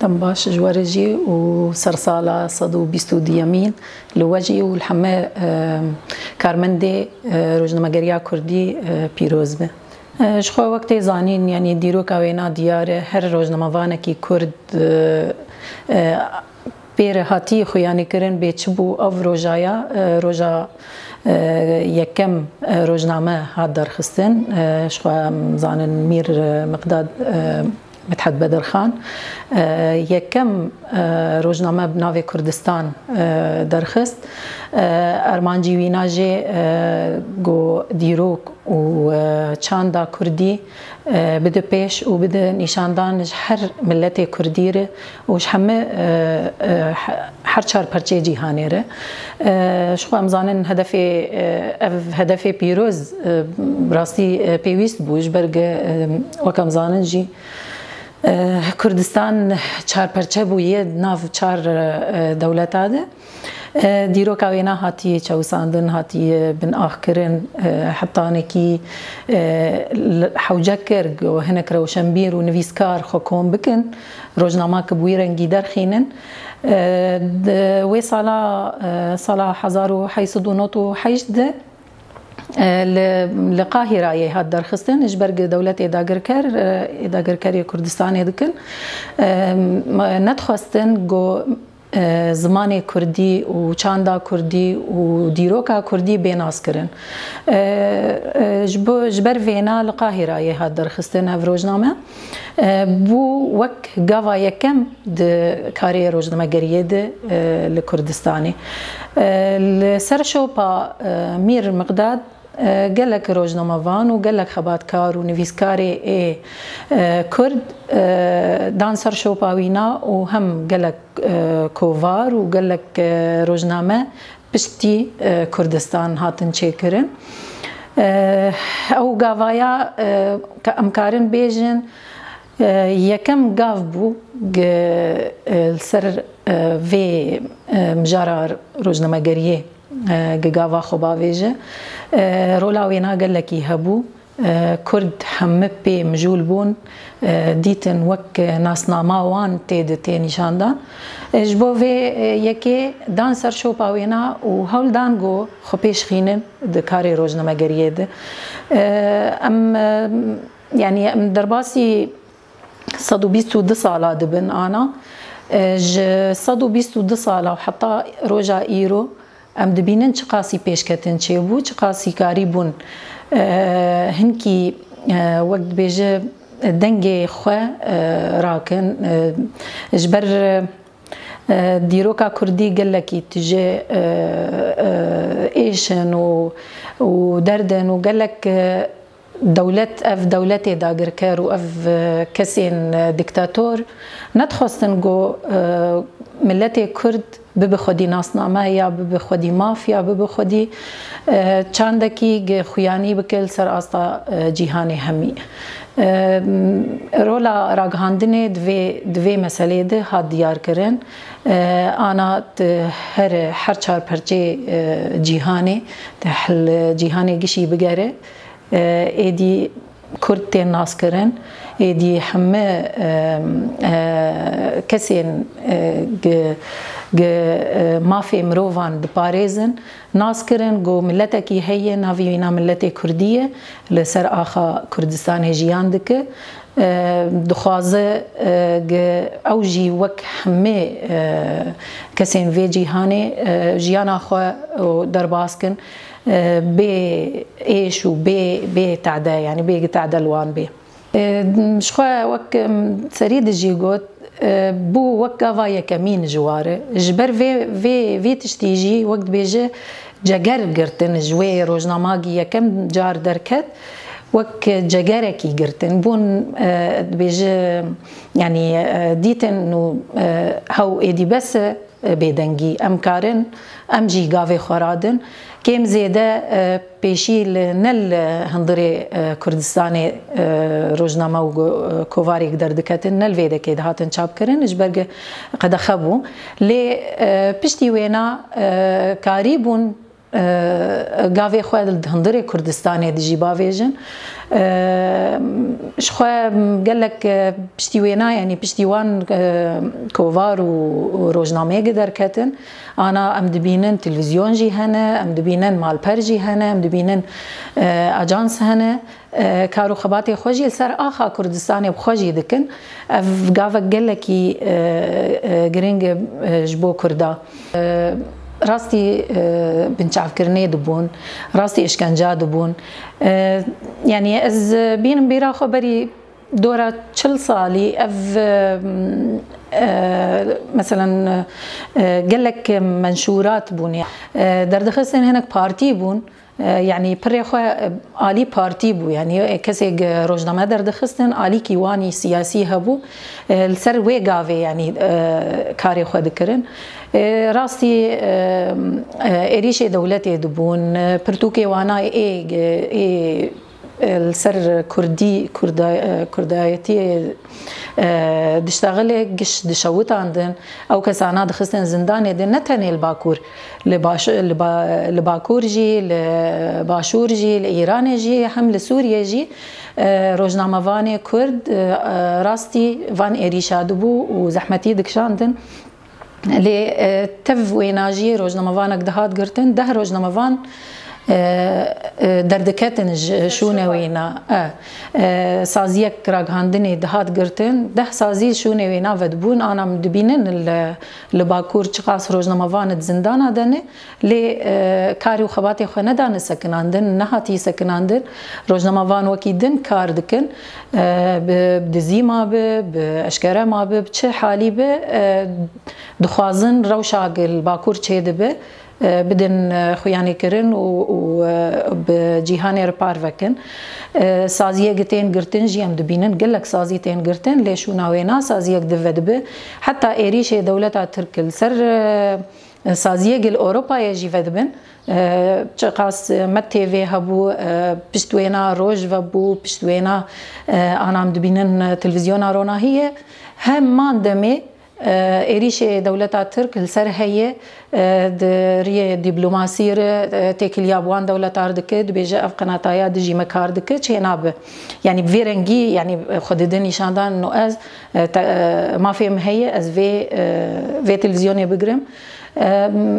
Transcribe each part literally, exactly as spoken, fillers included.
Dem baş ji we re jî û sersala sed û bîst û duyemîn li we jî û li heme, e, karmendê, e, rojnamegeriya Kurdî, e, pîroz be. E, ji xwe wek tê zanîn, yanî dîroka wêna diyar e, her rojnamevanekî Kurd, e, e, pê re hatî xuyanîkirin bê çi bû ev roja ya, e, roja, e, yekem, e, rojname hat derxistin. E, ji xwe em zanin Mîr, e, Miqdad, e, Midhet Bedirxan, e, yekem, e, rojname bi navê Kurdistan, e, derxist. E, armancî wîna jê, e, ku dîrok û, e, çanda Kurdî, e, bide pêş û bide nîşandan ji her miletê Kurdî re û ji heme, e, e, he-, her çar perçeyê cîhanê re. E, ji xwe em zanin hedefê, e, ev hedefê pîroz, e, rastî, e, pêwîst bû, ji ber ge, e, wek em zanin jî, e, Kurdistan çar perçe bûye di nav çar, e, dewleta de. E, dîroka wêna hatiye çewisandin, hatiye binaxkirin, e, hetanekî, e, l-, hewce kir ku hinek rewşenbîr û nivîskar xwe kom bikin, rojnama ki bi wî rengî derxînin. E, di wê sala, e, sala hezar û heşt sed û nod û heşt de, e, li, li Qahirayê hat derxistin, ji ber ku dewletê dagirker, e, dagirkerê Kurdistanê dikin. E, me nedixwestin ku, e, zimanê Kurdî û çanda Kurdî û dîroka Kurdî bê naskirin. E, e, ji bo, ji ber vêna li Qahirayê hat derxistin ev rojname. E, bû wek gava yekem di karê rojnamegeriyê de, e, li Kurdistanê. E, li ser şopa, e, Mîr Miqdad, e, gelek rojnamevan û gelek xebatkar û nivîskarê ê, e, Kurd, e, dan ser şopa wîna û hem gelek, e, kovar û gelek, e, rojname piştî, e, Kurdistan hatin çêkirin. E, ew gavaya, e, ka-, em karin bêjin, e, yekem gav bû ge, e, li ser, e, vê, e, mijara rojnamegeriyê, e, ge gava xwe bavêje. E, rola wêna gelekî hebû. E, Kurd hemî pê mijûl bûn, e, dîtin wek nasnama wan tê de tê nîşandan. E, ji bo vê, e, yekê dan ser şopa wêna û hewl dan ku xwe pêş xînin di karê rojnamegeriyê de. E, em, e, yanî em derbasî sed û bîst û du sala dibin ana. E, ji sed û bîst û du sala û heta roja îro em dibînin çiqasî pêşketin çêbû, çiqasî karîbûn, e, hinkî, e, wek dibêje dengê xwe, e, rakin, e, ji ber, e, dîroka Kurdî gelekî tije, e, e, êş in û, û derd in û gelek, e, dewlet, ev dewletê dagirker û ev, e, kesên, e, dîktator nedixwestin ku, e, miletê Kurd bibe xwedî nasname ya bibe xwedî maf ya bibe xwedî, e, çandekî ge xuyanî bike li ser asta, e, cîhanê hemî. E, rola ragihandinê di vê, di vê meselê de hat diyar kirin. E, ana di her, her çar perçê, e, cîhanê, di hel cîhanê gişî bigere, e, êdî Kurd tên naskirin, êdî hemî, e, e, kesên, e, gi, gi, e, mafê mirovan diparêzin, naskirin ku miletekî heye, navê wîna miletê Kurdî ye, li ser axa Kurdistanê jiyan dike. E, dixwaze, e, gi ew jî wek hemî, e, kesên vê cîhanê, e, jiyana xwe, o, derbas kin, e, bê êş û bê, bê tade, yanî bê gi tade li wan bê. E, ji xwe wek, em, serî de jî got, e, bû wek gava yekemîn ji wa re. Ji ber vê, vê, vê tiştî jî wek dibêje ceger girtin ji wê rojnamagî yekem car derket, wek cegerekî girtin. Bûn, e, dibêje, yanî, e, dîtin û, e, hew êdî bes e, e, bêdengî. Em karin, em jî gavê xwe radin. Kêm zêde, e, pêşî li, ne li hundirê, e, Kurdistanê, e, rojname û go-, e, kovarêk derdiketin, ne li vê dekê dihatin çapkirin, ji ber ge qedexe bû. Lê, e, piştî wêna, e, karîbûn gavê xwe di hundirê Kurdistanê de jî bavêjin. Ji xwe gelek piştî wêna, yanî piştî wan kovar û rojnameyê derketin, ana em dibînin televîzyon jî hene, em dibînin malper jî hene, em dibînin ajans hene. Kar û xebatê xwe jî li ser axa Kurdistanê bi xwe jî dikin. Ev gavek gelekî giring e ji bo Kurda. Rastî binçavkirinê dibûn, rastî îşkenca dibûn. Yanî ez bînim bîra xwe berî dora çil salî ev, meselen, gelek menşûrat bûn. Derdixistin hinek partî bûn. Yanî pirê xwe alî partî bû. Yanî kesê rojname derdixistin, alîkî wanî siyasî hebû. Li ser wê gavê, yanî karê xwe dikirin. Rastî êrîşê dewletê dibûn, pirtûkê wana ê, ê, li ser kurdî, kurda-, kurdayetiyê diştexile giş dişewitandin. Ew kesana dixistin zindanê de, ne tenê li Bakur, li baş-, li ba-, li Bakur jî, li Başûr jî, li Îranê jî, hem li Sûriyê jî, rojnamevanê Kurd rastî van êrîşa dibû û zehmetî dikişandin. Lê tev wêna jî rojnamevanek dihat girtin, deh rojnamevan derdiketin ji şûnê wêna. Saziyek ragihandinê dihat girtin, deh sazî şûnê wêna vedibûn, ana em dibînin li, li Bakur çiqas rojnamevan di zindana de ne, lê kar û xebatê xwe nedane sekinandin, nehatî sekinandin. Rojnamevan wekî din kar dikin, bi dizî ma bi, bi eşkere ma bi, bi çi halî bi, dixwazin rewşa li Bakur çêdibe, bidin xuyanîkirin û, û bi cîhanê re parve kin. Saziyek tên girtin jî em dibînin, gelek sazî tên girtin, lê şûna wêna saziyek di vedibe. Heta êrîşê dewleta Tirk li ser saziyek li Ewropayê jî vedibin. Çiqas Med T V hebû, pişt wêna Roj vebû, pişt wêna, ana em dibînin televîzyona Ronahiyê. Heman demê êrîşê dewleta Tirk li ser heye, di riyê dîplomasî re têkiliya bi wan dewletar dike, dibêje ev qenataya dijî me kar dike, çênabe. Yanî bi vê rengî, yanî xwe dide nîşandan û ez, mafê min heye, ez vê, vê televîzyonê bigirim.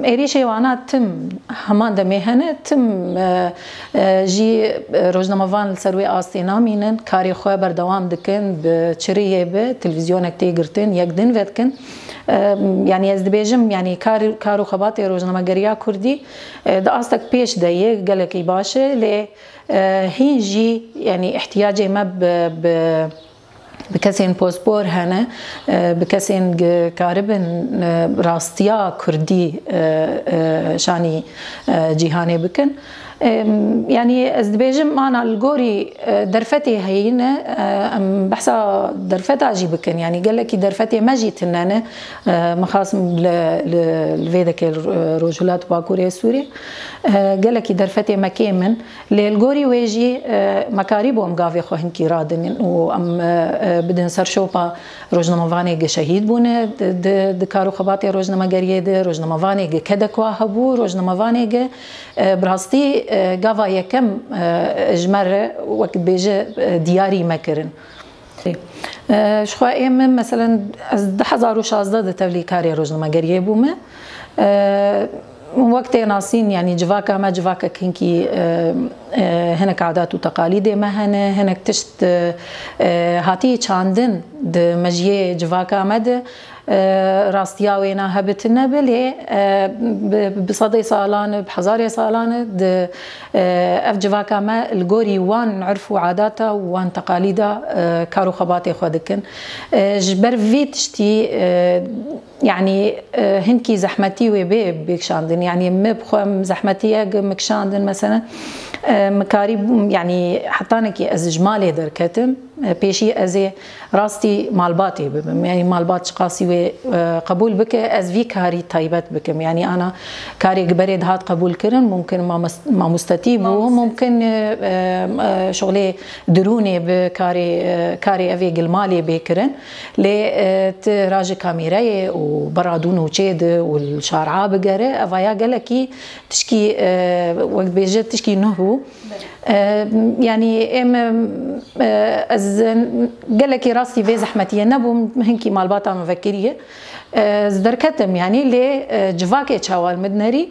Êrîşê wana tim heman demê hene, tim jî rojnamevan li ser wê astê namînin, karê xwe berdewam dikin, bi çi riyê be, televîzyonek tê girtin, yek din vedikin. Yanî ez dibêjim, yanî kar, kar û xebatê rojnamegeriya Kurdî di astek pêş de ye, gelekî baş e, lê hîn jî, yanî ihtiyacê me bi, bi bi kesên pospor hene, e, bi kesên gi-, karibin, e, rastiya kurdî, e, e, şanî, e, cîhanê bikin. E, yanî ez dibêjim, ana li gorî, e, derfetê heyî ne, e, em behsa derfeta jî bikin. Yanî gelekî derfetê me jî tune ne. E, min xasim li, li, li vê dekê, e, Rojhilat Bakurê Sûrê, e, gelekî derfetê me kêm in. Lê li gorî wê jî, e, me karîbû em gavê xwe hinkî radinin û em, e, e, bidin ser şopa rojnamevanê gi şehîd bûne di, di, di kar û xebatê rojnamegeriyê de, rojnamevanê gi kedekwa hebû, rojnamevanê gi, e, bi rastî, e, gava yekem, e, ji me re wek dibêje, e, diyarî me kirin. E, ji xwe ê min, meselen, ez du hezar û şazdeh de tevlî karê rojnamegeriyê bûme. E, wek tê nasîn, yanî civaka me civakek hinkî, e, e, hinek adat û teqalîdê me hene, hinek tişt, e, e, hatî çandin di mejiyê civaka me de, e, rastiya wêna hebitine be, lê, e, bi, bi sedê salan e, bi hezarê salan e, di, e, ev civaka me li gorî wan urf û adata û wan teqalîda, e, kar û xebatê xwe dikin. E, ji ber vî tiştî, e, yanî, e, hinkî zehmetî wê bê bêkişandin. Yanî me bi xwe em zehmetiyek me kişandin, meselen, e, me karî bûm, yanî hetanekî ez ji malê derketim. Pêşî ez ê rastî malbatê bibim. Yanî malbat çiqasî wê, e, qebûl bike, ez vî karî taybet bikim. Yanî ana karê gi berê dihat qebûl kirin, mumkin mames-, mamostetî bû, Mamostetî. mumkin, e, e, e, şixulê dirûnê bi karê, e, karê evê gilmalê bê kirin. Lê, e, ti raji kamîreyê û bera dû nûçê di û li şara bigere, evaya gelekî tişkî, e, wek dibêje tişkî nuh bû. E, yanî êm, e, ez gelekî rastî vê zehmetiyê nebûm, hinkî malbata min vekiriye. E, ez derketim yanî lê, e, civakê çawa li min nerî,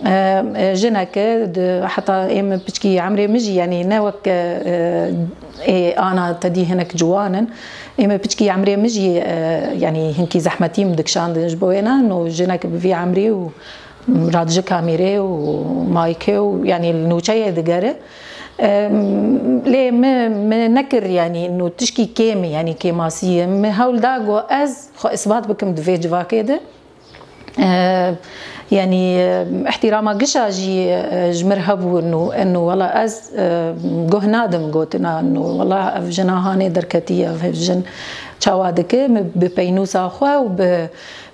e, e, jineke di, heta êm piçkî emrê min jî yanî ne wek, e, ê ana te dî hinek ciwan in. Êm piçkî emrê min jî, e, yanî hinkî zehmetî min dikişandin ji bo wêna, no jinek bi vî emrê û radijî kamîrê û mayikê û yanî li nûçeyê digere. Em, lê min, min nekir yanî nû tişkî kêmî yanî kêmasiyê. Min hewl da ku ez xwe isbat bikim di vê civakê de. E, yanî, e, îhtîrama gişa jî, e, ji mir hebû nû, nû wela ez, e, guh nadim gotina nû wela ev jina hanê derketiye, ev jin çawa dike, min bi peynûsa xwe û bi,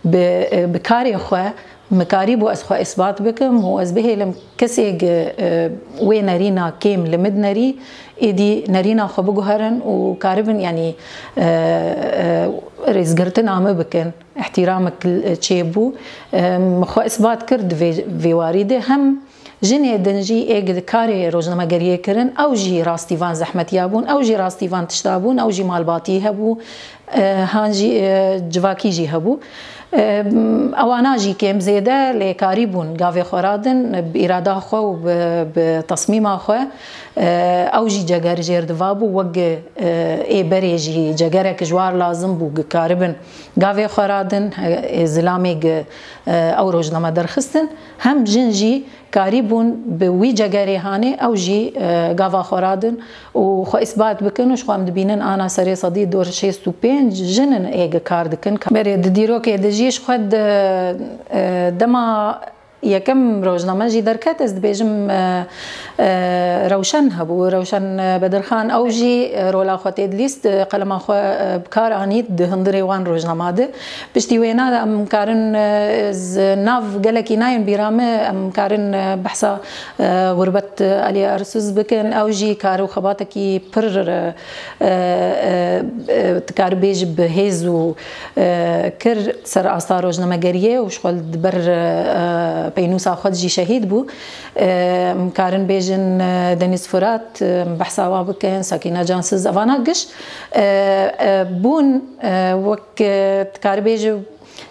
bi, e, bi karê xwe Min karîbû ez xwe îsbat bikim û ez bihêlim kesê gi, e, wê nerîna kêm li min nerî, êdî nerîna xwe biguherin û karibin, yanî, e, e, rêzgirtina min bikin. Îhtîramik çêbû. E, min xwe îsbat kir di vê, vê warî de hem jinê din jî ê gi karê rojnamegeriyê kirin, ew jî rastî van zehmetiya bûn, ew jî rastî van tişta bûn, ew jî malbatî hebû. E, han jî, e, civakî jî hebû. E, ewana jî kêm zêde lê karî bûn gavê xwe radin, bi îrada xwe û bi, bi tesmîma xwe, e, ew jî ceger jêr diva bû, wek, e, ê berê jî cegerek ji war lazim bû, gi karibin gavê xwe radin, e, zilamê gi, e, ew rojname derxistin. Hem jin jî karî bûn bi wî cegerê hanê ew jî, e, gava xwe radin û xwe îsbat bikin û ji xwe em dibînin ana serê sedî dor şêst û pênc jin in ê gi kar dikin. Berê di dîrokê de jî ji xwe di, e, dema yekem rojname jî derket, ez dibêjim, e, e, Rewşen hebû, Rewşen Bedirxan, ew jî, e, rola xwe tê dilîst, e, qelema xwe, e, bi kar anît di hundirê wan rojnama de. Piştî wêna de em karin, e, ez nav gelekî nayên bîra min, em karin, e, behsa, e, Xurbet Alî Arsuz bikin. Ew jî kar û xebatekî pir, e, e, e, e, dikar bêj bi hêz û, e, kir ser asta rojnamegeriyê û ji xwe li ber, e, peynûsa xwe jî şehîd bû. E, em karin bêjin, e, Deniz Furat, e, em behsa wa bikin, Sakîna Cansiz, evana giş, e, e, bûn, e, wek, e, dikar bêje,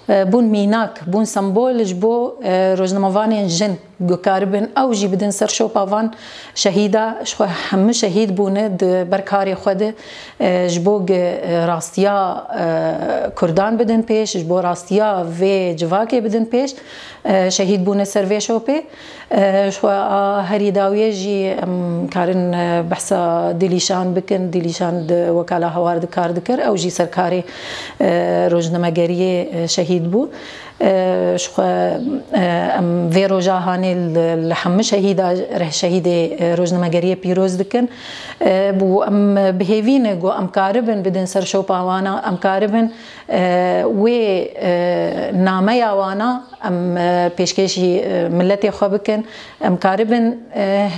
e, bûn mînak, bûn sembol ji bo, e, rojnamevanên jin, ku karibin ew jî bidin ser şopa van şehîda, ji xwe hemû şehîd bûne di ber karê xwe de, e, ji bo gi, e, rastiya, e, Kurdan bidin pêş, ji bo rastiya vê civakê bidin pêş, e, şehîd bûne ser vê şopê. E, ji xwe a herî dawiyê jî em karin, e, behsa Dilîşan bikin. Dilîşan di Wekala Hawar de kar dikir. Ew jî serkarê, e, rojnamegeriyê, e, şehîd bû. E, ji xwe, e, em vê roja hanê li, li hemû şehîda, reh şehîdê, e, rojnamegeriyê pîroz dikin. E, bû em bi hêvî ne ku em karibin bidin ser şopa wana, em karibin, e, wê, e, nameya wana em, e, pêşkêşî, e, miletê xwe bikin. Em karibin, e,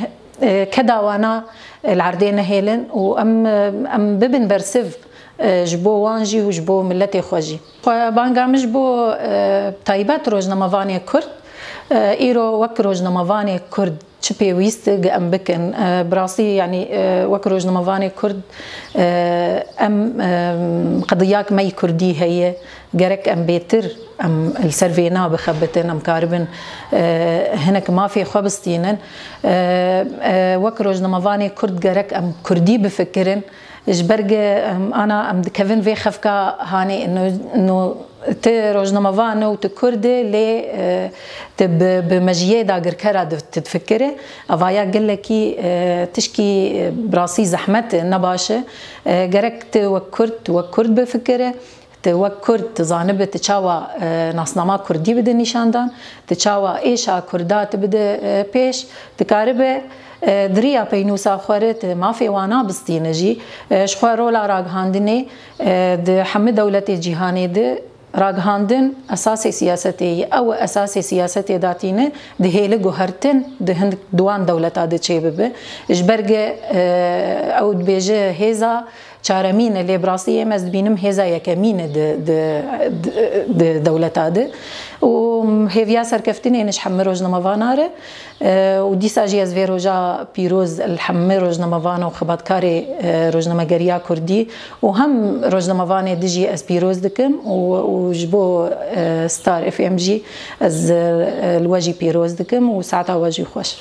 e, keda wana, e, li erdê nehêlin û em, e, em bibin bersiv, e, ji bo wan jî û ji bo miletê xwe jî. Xwe banga min ji bo, e, taybet rojnamevanê Kurd, e, îro wek rojnamevanê Kurd çi pêwîst gi em bikin? E, bi rastî, yanî, e, wek rojnamevanê Kurd, e, em, e, qediyak me yî Kurdî heye, gerek em bêtir, em li ser vêna bixebitin, em karibin, e, hinek mafê xwe bistînin. E, e, wek rojnamevanê Kurd gerek em Kurdî bifikirin. Ji ber ge, em, ana em dikevin vê xefka hanê, no, no, ti rojnamevan û ti Kurd e, lê, e, ti bi, bi mejiyê dagirkera di, ti difikire. Avaya gelekî, e, tişkî, e, bi rastî zehmet e, ne baş e. E, gerek ti wek Kurd, wek Kurd bifikire. Tu wek Kurd tu zanibe tu çawa, e, nasnama Kurdî bide nîşandan, tu çawa êşa Kurda tu bide, e, pêş, dikaribe, e, di riya peynûsa xwe re tu mafê wana bistîne jî, e, ji xwe rola ragihandinê, e, di hemî dewletê cîhanê de ragihandin esasê siyasetê ye. Ew e esasê siyasetê datîne, dihêle guhertin di hin di wan dewleta de çêbibe. Ji ber ge, e, ew dibêje hêza çaremîn e, lê bi rastî êm ez dibînim hêza yekemîn e di, di, di, di dewleta de. Û hêviya serkeftinê ne ji hemî rojnamevana re. E, û dîsa jî ez vê roja pîroz li hemî rojnamevan û xebatkarê, e, rojnamegeriya Kurdî û hem rojnamevanê din jî ez pîroz dikim û, û ji bo, e, Star F M jî ez, e, li we jî pîroz dikim û saeta we jî xweş.